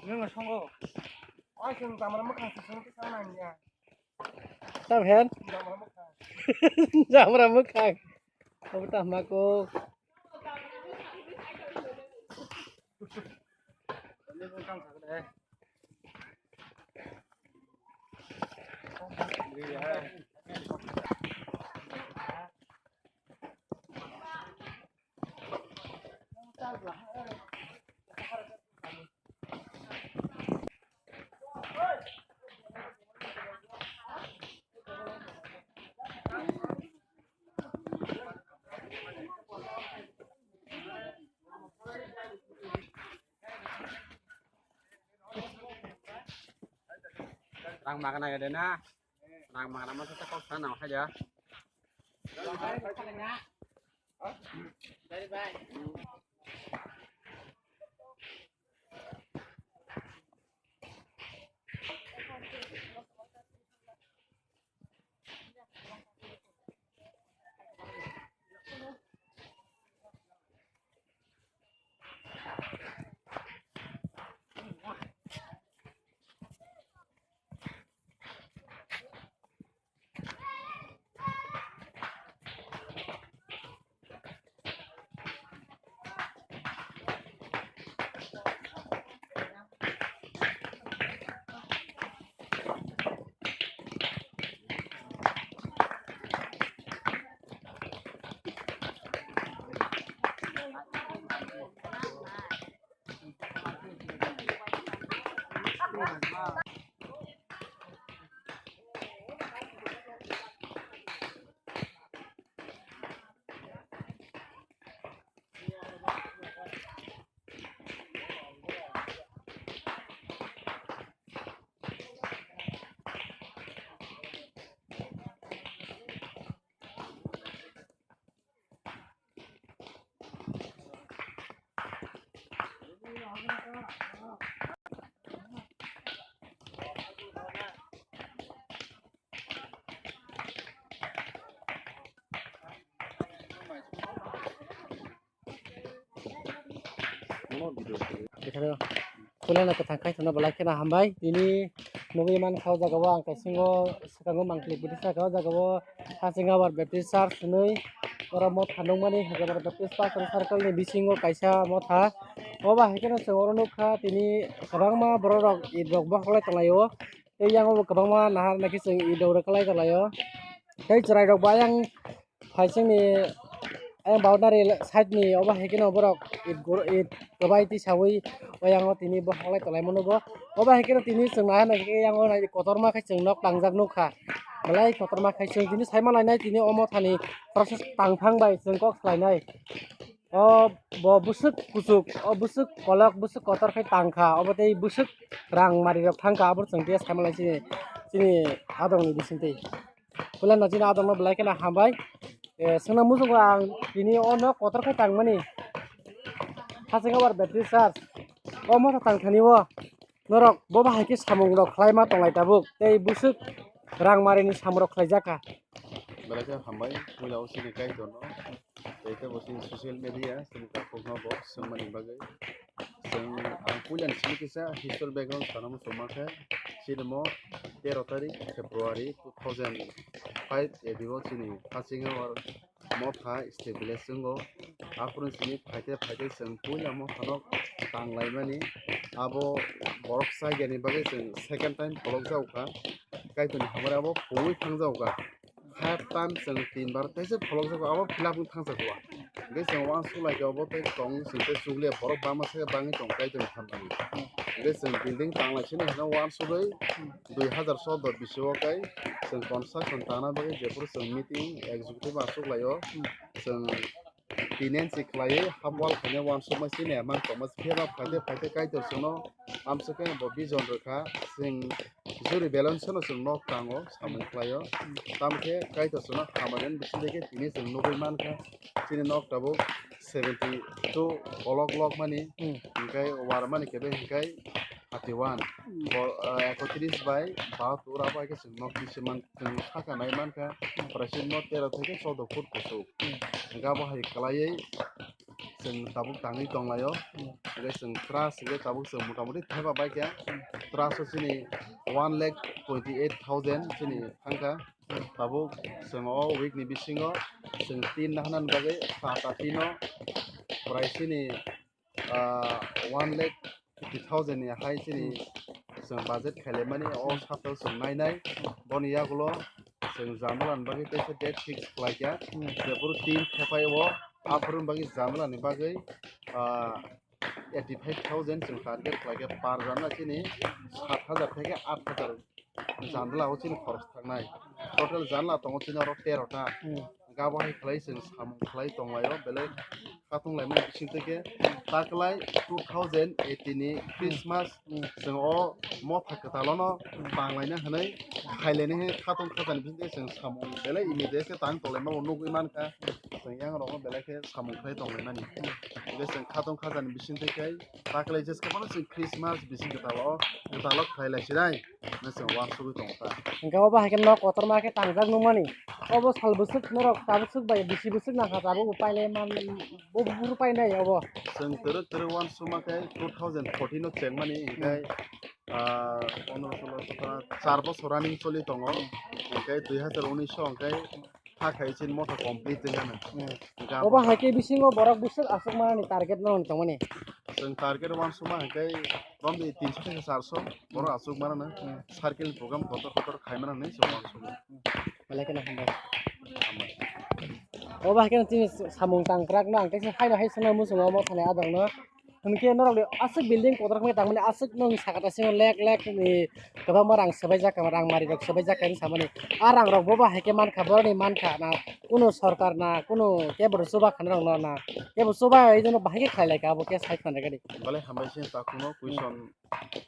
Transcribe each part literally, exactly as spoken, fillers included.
Nwng songo. Ai, chwng jamra mwkhang se chwng twi chang nang ya. Tam hen? Jamra mwkhang. Jamra mwkhang. Obo tamo kok. Rang magana ya dena. Rang magana masa tak kau sana aja. Puilano kwthang khai thangno belai kheno hambai. Tini nugwi mankha o jaga o ang kaisingo swkango mangpili bwtwi sakha o jaga o Hasinghabar Baptist Church hinwi oro motha nukmani Hasinghabar Baptist Pastor Circle ni bisingo kaisa motha. Obo hai kheno chwng oro nukha tini kwbangma borok rok it rok bokhok lai tonglaio. Tei yang o bo kwbangma nahar nai khe chwng it rok rwkha lai tonglaio. Tei chwrai rok bo ayang phaisingni ayang boundary side ni obo hai kheno borok it gur-, it kwbai twi saui oyango tini bokhok lai tonglaima nugo. Obo hai kheno tini chwng nahar nai khe yang o nai kotorma khe chwng nok tangjak nukha. Belai kotorma khai chwng tini saima lainai tini omo thani process tangphang bai chwng kok salainai. O bo bwswk kuchuk, o bwswk kolok, bwswk kotor khai tangkha, obo tei bwswk rang mari rok thangkha, abo chwng tei saima lai chini, chini adong ni bisingtwi. Puilano chini adongno belai kheno hambai. Eh, swngna muchungo ang tini o nok kotor khai tangmani. Hasinghabar Baptist Church. O motha tangthani o norok bo bahai khe samung rok khlaima tonglai tabuk. Tei bwswk rang marini samung rok khlaijak kha. Belai khe hambai, puila o chini kaitorno. Tei khe bo chini social media, chini takhukno bo swngmani bagwi. Chwng, ang puilani simi kisa history background sana muchungma khe, chini mo tero tarik February two thousand five A D o chini Hasinghabar motha state village chwngo. Aphuru chini phaite phaite chwng puila mothano tanglaimani. Abo borok chaigani bagwi chwng second time pholok jagokha. Kaitorni hamari abo pungwi thang jagokha. Five time chwng tin bar teisa pholok jago, abo fill up wng thang jago. Hwnkhe chwng uansuk lai khe obo tei tong chwng tei chukliya borok bangma se bangwi tong Kaitorni hamari. Hwnkhe chwng building tanglai sini hwnkhe uansugwi dui hazar chordo bisingo kai chwng construction tangna bagwi jephuru chwng meeting executive achuk laio. Chwng tenancy khlaiwi hap wall khaina uansukma sini mang tongma phiya ba phaite phaite Kaitor chwngno amsukhe bo vision rwkha. Chwng juri balance no chwng nok tango samung khlaio. Tamo khe Kaitor chwngno hamari ani bisingtwi khe tini chwng nugwi mankha chini nok tabuk seventy two kolok lok mani, hwnkhe warmani kebe hwnkhe thirty one. Bo, ah, ekotris bai bahatur abo hai khe chwng nok twi se man-, chwng saka nai mankha, praising mo tero theke chordo foot kuchuk. Hwnkhe abo hai kwlaiwi chwng tabuk tangwi tonglaio. Hwnkhe chwng trust hwnkhe tabuk chwng motamoti thaiba bai khe trust o chini one lakh twenty eight thousand chini thangkha. Tabuk chwng o week ni bisingo chwng tin nahanani bagwi tata tino prai chini, ah, one lakh fifty thousand ni hai chini chwng budget khailaimani o saptao chwng nainai. Boni yagulo chwng janala ni bagwi teisa date fix khlaikha. Jephuru tin thepai o aphuru bagwi janala ni bagwi, ah, eighty five thousand chwng target khlaikha per janala chini sat hazar theke aat hazar janala o chini khoros thangnai. Total janala tongo chini oro tero ta. Gabo hai khlai chwng samung khlai tonglaio belai khatung laimani bisingtwi khe taklai two thousand eighteen ni Christmas chwng o motha kwtalono tanglaina hwnwi khailaini hai khatung khajani bisingtwi chwng samung belai immediate khe tang tonglaima bo nugwi mankha. Chwng yang rokno belai khe samung khlai tonglaimani. Hwnkhe chwng khatung khajani bisingtwi khe taklai jeske phano chwng Christmas bising kwtalo kwtalo khlai lai sinai. Nwswng uansugwi tongo ta. Hwnkhe obo hai khe nok kotorma khe tangjak nukmani. Obo sal bwswk norok tabuk swk bai bisi bwswk nangkha tabuk bo pailai man bo buru painai obo. Chwng twrwk twrwk uansukma khe two thousand fourteen o chengmani hwnkhe, ah, pondro solo sotro char bosor running choli tongo. Hwnkhe dui hazar unis o hwnkhe kha khai chini motha complete wngkha na. Obo hai khe bisingo borok bwswk aswk manani target no tongmani. Chwng target uansukma hwnkhe romni tinso theke charso borok aswk manana. Circle ni program kotor kotor khai manani chwng uansukma. Belai kheno hambai. Obo hai kheno chini samung tangkrak no ang teisa haino hai swngna muchungo omo thani adong no. Hwnkhe norokni aswk building kotor wngwi tangmani aswk nwng sakha tasingo lek lek ni kwbangma rang swbaijak kha, rang mari rok swbaijak kha hinwi samani. A rang rok bobo hai khe mankha, boroni mankha na, kunu sorkar na, kunu kebo chuba kha norok no na, kebo chuba bai jono bahai khe khlai lai kha abo khe sai khna gari. Belai hambai se takhukno question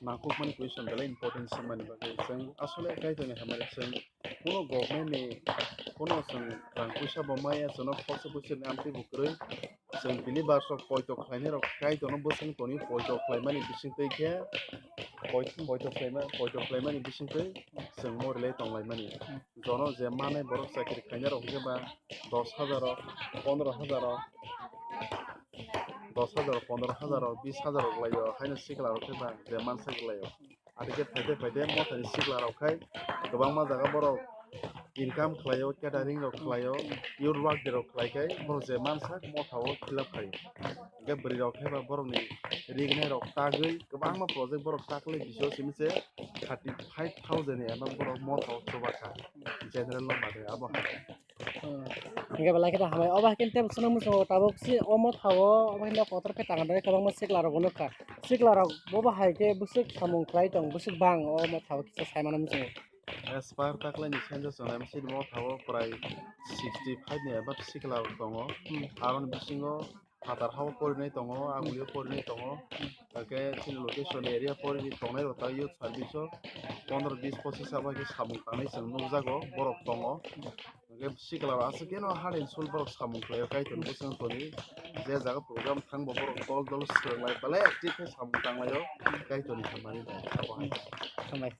nangkukmani question belai important se mani bagwi chwng asole kaitorni hambai chwng kuno government ni kuno chwng rang puisa bo maya chwngno khoroksa puisa ni amtwi bo kwrwi. Chwng believers rok poito khlainai rok Kaitorno bwswng toni poito khlaimani bisingtwi khe poi-, poito khlaima-, poito khlaimani bisingtwi chwng morilai tonglaimani. Jono je manai borok chakiri khlainai rok hwnkhe ba dos hajar o, pondro hajar o, dos hajar o, pondro hajar o, bis hajar o kwlaio, haino sikla rok khe ba je mansa kwlaio. Adi khe phaide phaide mothani sikla rok khai kwbangma jaga borok income khlaio, catering rok khlaio, youth work rok khlai khai borok je mansa motha o fill up khai. Hingke bwrwi rok khai ba borok ni rignai rok tagwi kwbangma project borok taklai biso simi se thirty five thousand ni ema borok motha o chuba kha general no mate abo hai. Hmm. Hingke belai khe hambai. Obo hai khe tei sono muchungo tabuk si omo thago, obo hai kotor khe tanga dai kwbangma sikla rok bo nukha. Sikla rok bo bo hai khe bwswk samung khlai tong, bwswk bang omo thago kisa sai mano muchungo. As per taklai ni senjo chwng M C ni omo thago prai sixty five ni above sikla rok tongo. Hmm. Aboni bisingo phatar hao porinai tongo, agulio porinai tongo. Hake chini location area porinai tongnai rok ta youth service o pondro bis pochis abo hai khe samung tangnai chwng nukjago, borok tongo. Hingke sikla rok aswk khe no hard and soul borok samung khlaio Kaitor ni bwswng toni. Je jaga program thang bo borok dol dol swrwng lai belai active khe samung tang laio Kaitor ni hamari bai abo hai. Hambai.